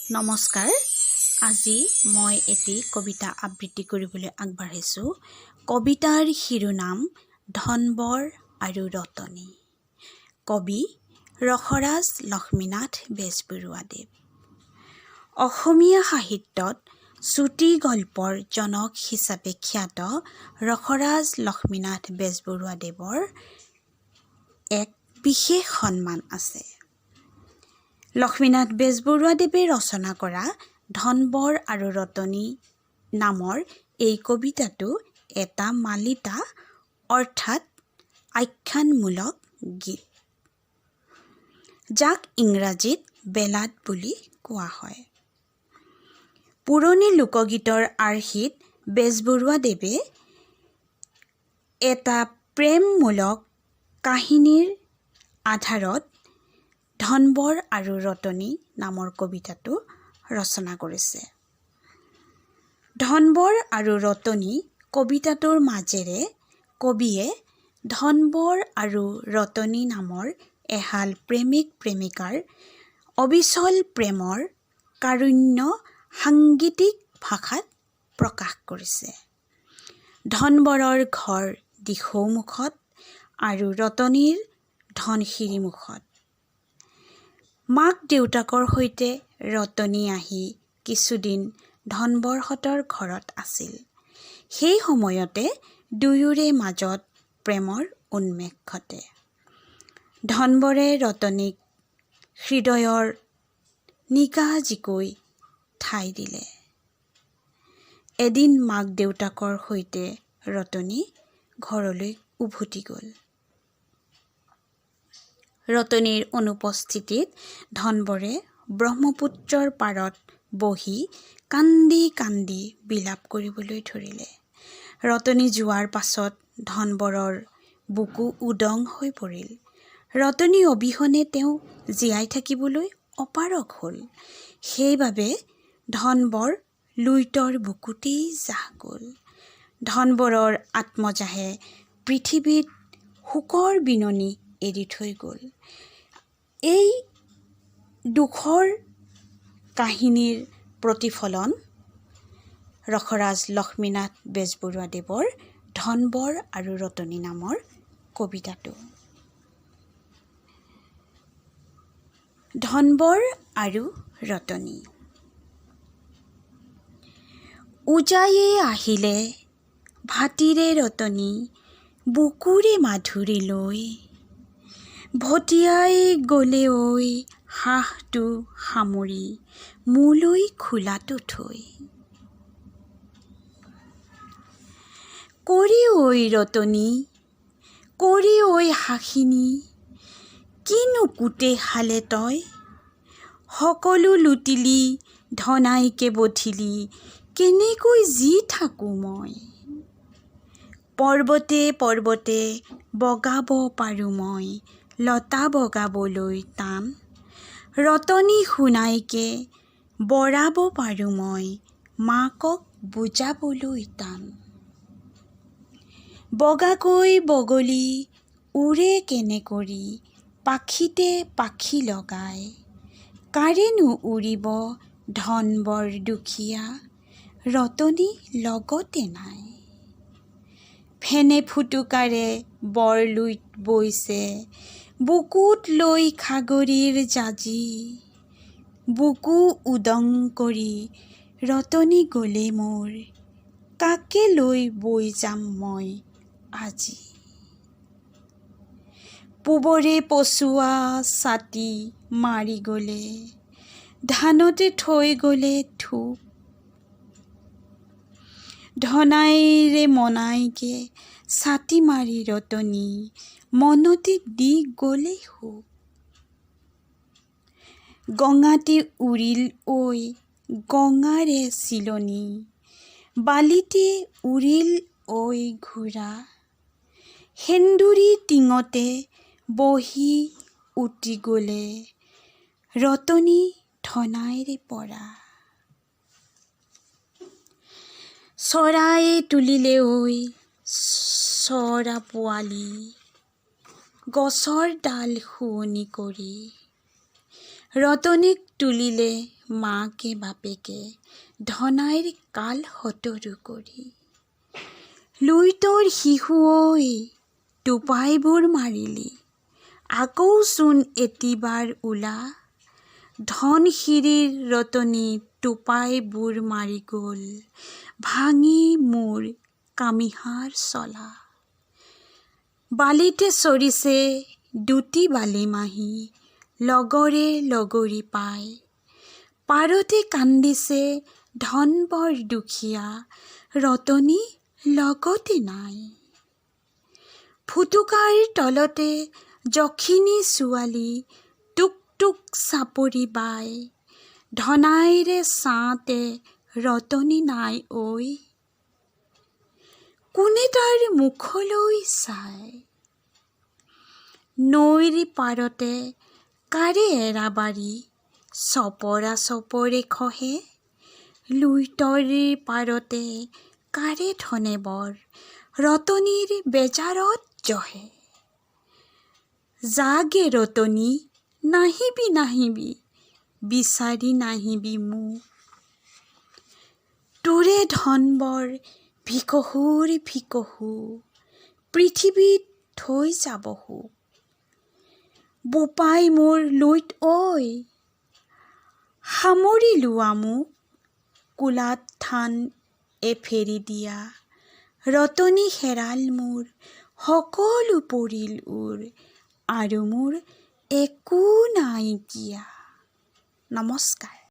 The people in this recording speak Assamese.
নমস্কাৰ। আজি মই এটি কবিতা আবৃত্তি কৰিবলৈ আগবাঢ়িছোঁ। কবিতাৰ শিৰোনাম ধনবৰ আৰু ৰতনী। কবি ৰসৰাজ লক্ষ্মীনাথ বেজবৰুৱাদেৱ। অসমীয়া সাহিত্যত চুটি গল্পৰ জনক হিচাপে খ্যাত ৰসৰাজ লক্ষ্মীনাথ বেজবৰুৱাদেৱৰ এক বিশেষ সন্মান আছে। লক্ষ্মীনাথ বেজবৰুৱাদেৱে ৰচনা কৰা ধনবৰ আৰু ৰতনী নামৰ এই কবিতাটো এটা মালিতা, অৰ্থাৎ আখ্যানমূলক গীত, যাক ইংৰাজীত বেলাড বুলি কোৱা হয়। পুৰণি লোকগীতৰ আৰ্হিত বেজবৰুৱাদেৱে এটা প্ৰেমমূলক কাহিনীৰ আধাৰত ধনবৰ আৰু ৰতনী নামৰ কবিতাটো ৰচনা কৰিছে। ধনবৰ আৰু ৰতনী কবিতাটোৰ মাজেৰে কবিয়ে ধনবৰ আৰু ৰতনী নামৰ এহাল প্ৰেমিক প্ৰেমিকাৰ অবিচল প্ৰেমৰ কাৰুণ্য সাংগীতিক ভাষাত প্ৰকাশ কৰিছে। ধনবৰৰ ঘৰ দিখৌমুখত আৰু ৰতনীৰ ধনশিৰিমুখত। মাক দেউতাকৰ সৈতে ৰতনী আহি কিছুদিন ধনবৰহঁতৰ ঘৰত আছিল। সেই সময়তে দুয়োৰে মাজত প্ৰেমৰ উন্মেষ ঘটে। ধনবৰে ৰতনীক হৃদয়ৰ নিগাজিকৈ ঠাই দিলে। এদিন মাক দেউতাকৰ সৈতে ৰতনী ঘৰলৈ উভতি গ'ল। ৰতনীৰ অনুপস্থিতিত ধনবৰে ব্ৰহ্মপুত্ৰৰ পাৰত বহি কান্দি কান্দি বিলাপ কৰিবলৈ ধৰিলে। ৰতনী যোৱাৰ পাছত ধনবৰৰ বুকু উদং হৈ পৰিল। ৰতনী অবিহনে তেওঁ জীয়াই থাকিবলৈ অপাৰগ হ'ল। সেইবাবে ধনবৰ লুইতৰ বুকুতেই জাহ গ'ল। ধনবৰৰ আত্মজাহে পৃথিৱীত শোকৰ বিননি এৰি থৈ গ'ল। এই দুখৰ কাহিনীৰ প্ৰতিফলন ৰসৰাজ লক্ষ্মীনাথ বেজবৰুৱাদেৱৰ ধনবৰ আৰু ৰতনী নামৰ কবিতাটো। ধনবৰ আৰু ৰতনী। উজায়ে আহিলে ভাটিৰে ৰতনী বুকুৰে মাধুৰী লৈ, ভটিয়াই গ'লে ঐ সাহটো সামৰি মোলৈ খোলাটো থৈ। কৰি ঐ ৰতনী, কৰি ঐ হাসিনী, কিনো কোটে হালে তই? সকলো লুটিলি, ধনাইকে বধিলি, কেনেকৈ জী থাকোঁ মই? পৰ্বতে পৰ্বতে বগাব পাৰোঁ মই, লতা বগাবলৈ টান। ৰতনী সোণাইকে বৰাব পাৰোঁ মই, মাকক বুজাবলৈ টান। বগাকৈ বগলী উৰে কেনে কৰি, পাখিতে পাখি লগাই। কাৰেনো উৰিব ধনবৰ দুখীয়া, ৰতনী লগতে নাই। ফেনে ফুটুকাৰে বৰলুইত বৈছে, বুকুত লৈ খাগৰিৰ জাঁজী। বুকু উদং কৰি ৰতনী গ'লে মোৰ, কাকে লৈ বৈ যাম মই আজি? পূবৰে পচোৱা ছাতি মাৰি গ'লে, ধানতে থৈ গ'লে থোক। ধনাইৰে মনাইকে ছাতি মাৰি ৰতনী মনতে দি গ'লে শোক। গঙাতে উৰিল ঐ গঙাৰে চিলনী, বালিতে উৰিল ঐ ঘোঁৰা। সেন্দুৰী টিঙতে বহি উটি গ'লে ৰতনী ধনাইৰে পৰা। চৰায়ে তুলিলে ঐ চৰা পোৱালি, গছৰ ডাল শুৱনি কৰি। ৰতনীক তুলিলে মাকে বাপেকে ধনাইৰ কাল শতৰু কৰি। লুইতৰ শিশু ঐ, টোপাইবোৰ মাৰিলি, আকৌচোন এটিবাৰ ওলা। ধনশিৰিৰ ৰতনী টোপাই বুৰ মাৰি গ'ল, ভাঙি মোৰ কামিহাড় চলা। বালিতে চৰিছে দুটি বালিমাহী, লগৰে লগৰী পাই। পাৰতে কান্দিছে ধনবৰ দুখীয়া, ৰতনী লগতে নাই। ফুটুকাৰ তলতে যখিনী ছোৱালী টুক টুক চাপৰি বাই। ধনাইৰে ছাঁতে ৰতনী নাই ঐ, কোনে তাৰ মুখলৈ চায়। নৈৰ পাৰতে কাৰে এৰাবাৰী চপৰা চপৰে খহে। লুইতৰ পাৰতে কাৰে ধনে বৰ ৰতনীৰ বেজাৰত জহে। যাগে ৰতনী, নাহিবি নাহিবি, বিচাৰি নাহিবি মোক। তোৰে ধনবৰ ভিকহুৰ ভিকহু, পৃথিৱীত থৈ যাব শোক। বোপাই মোৰ লুইত ঐ, সামৰি লোৱা মোক, কোলাত থান এফেৰি দিয়া। ৰতনী হেৰাল মোৰ, সকলো পৰিল ওৰ, আৰু মোৰ একো নাইকিয়া। নমস্কাৰ।